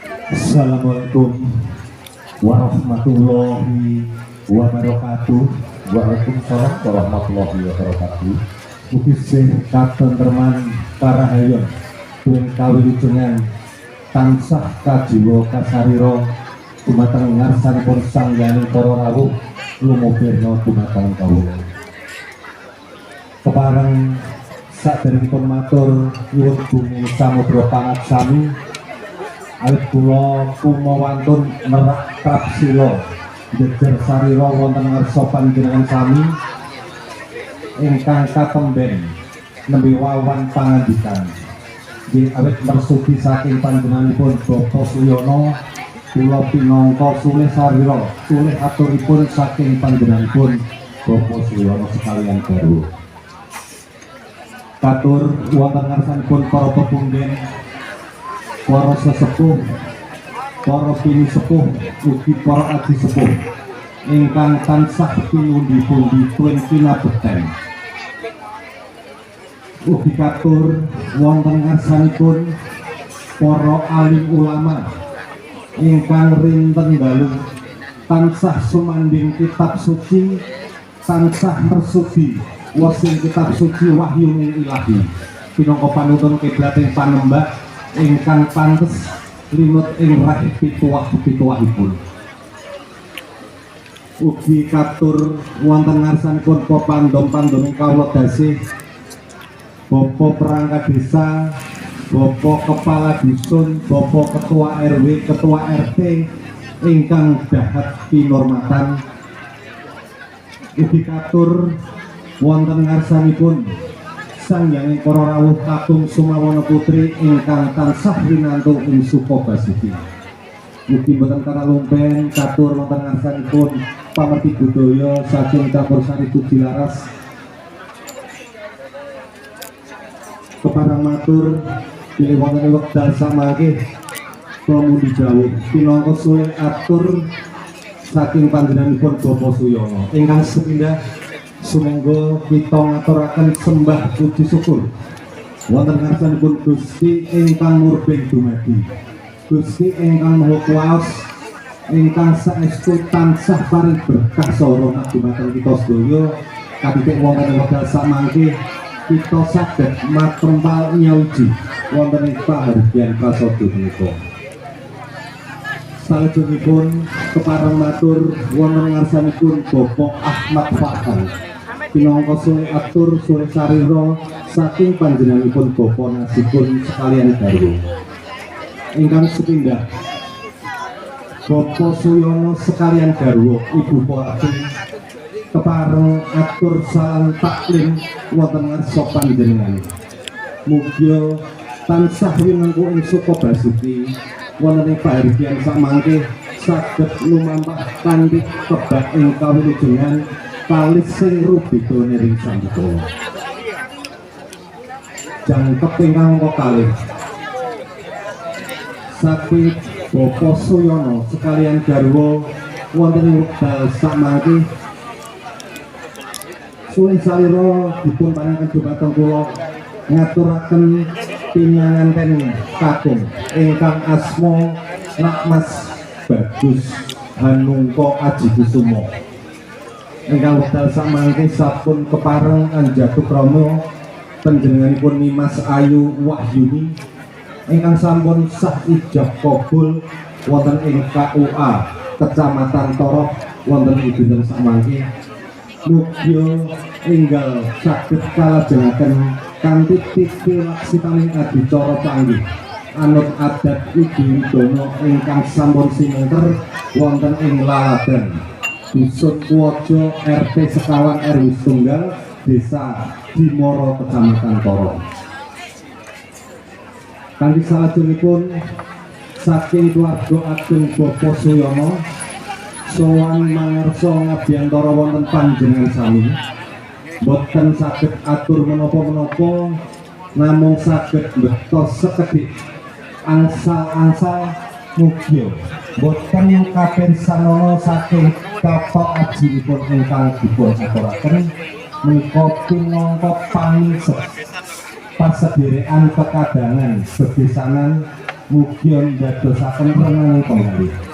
Assalamualaikum warahmatullahi wabarakatuh. Waalaikumsalam warahmatullahi wabarakatuh. Ugi sih katentreman karahayon tuwin kawilujengan tansah kajiwa kasarira dumateng ngarsanipun Sang Hyang para rawuh lumubirna dumateng kawula. Kepareng saderengipun matur nyuwun bumi samudra pangaksami, awit kula kumawantun merak trapsila jejer sarira wonten ngarsa panjenengan sami ingkang katemben nembe wawan pangandikan. Nggih, awit mersugi saking panjenenganipun Bapak Suyono, kula pinangka sulih sarira sulih aturipun saking panjenenganipun Bapak Suyono sekalian garwa. Katur wonten ngarsanipun para pepundhen, para sesepuh, para pinisepuh, ugi para aji sepuh ingkang tansah pinundi-pundi tuwin kinabekten. Ugi katur wonten ngarsanipun para alim ulama ingkang rinten dalu tansah sumanding kitab suci, tansah mersugi wosing kitab suci wahyu ilahi pinangka panuntun kiblating panembah ingkang pantes linut ing reh pituwah-pituwahipun. Ugi katur wonten ngarsanipun para pandom-pandom kawula dasih, Bapak perangkat desa, Bapak kepala dusun, Bapak ketua RW, ketua RT ingkang dahat kinurmatan. Ugi katur wonten ngarsanipun Sang Hyang para rawuh Kakung Sumawana Putri ingkang tansah winantu ing Sukabasuki. Mugi boten katalumpen katur wonten ngarsanipun pamerti budaya saking Campursari Tujilaras. Kepareng matur bilih wonten wekdal samangke kula mundi jauh pinangka sulih atur saking panjenenganipun Bapak Suyono. Ingkang sepindah, sumangga kita ngaturaken sembah puji syukur wonten ngarsanipun Gusti ingkang murbeng dumadi, Gusti ingkang Maha Kuwaos ingkang saestu tansah paring berkah saha rahmat dumateng kita sedaya, katitik wonten wekdal samangke kita saged makempal nyawiji wonten ing pahargyan prasadya punika. Salajengipun kepareng matur wonten ngarsanipun Bapak Ahmad Farhan pinangka sulih atur sulih sarira saking panjenenganipun Bapak Nasibun sekalian garwa. Ingkang sepindah, Bapak Suyono sekalian garwa Ibu Poati kepareng atur salam taklim wonten ngarsa panjenengan. Mugia tansah winengku ing Sukabasuki wonten ing pahargyan samangke saged lumampah kanthi kebak ing kawilujengan kalis sing rubeda niring sambikala. Jangkep ingkang angka kalih saking Bapak Suyono sekalian garwa wonten ing wekdal samangke sulih salira dipun paringaken dumateng kula ngaturaken pinanganten kakung ingkang asma Nak Mas Bagus Hanungka Aji Kusumo ingkang wekdal samangke sampun kepareng anjatu krama panjenenganipun Nimas Ayu Wahyuni ingkang sampun sah ijab kabul wonten ing KUA Kecamatan Toroh wonten ing dinten samangke. Mugia enggal saged kalajengaken kanthi titi laksitaning adicara panggih anut adat Widi Widono ingkang sampun sinengker wonten ing Laladan, Dusun Kuwojo, RT sekawan RW setunggal, Desa Dimoro, Kecamatan Toroh. Kanthi salajengipun saking keluarga ageng Bapak Suyono sowan mangarsa ngabiyantara wonten panjenengan sami, boten saged atur menapa-menapa, namung saged mbeta sekedhik angsal-angsal. Mugia boten kapirsanono saking tata ajinipun ingkang dipun aturaken menika pinangka pangisep pasederekan kekadangan bebesanan. Mugi ndadosaken renganing penggalih.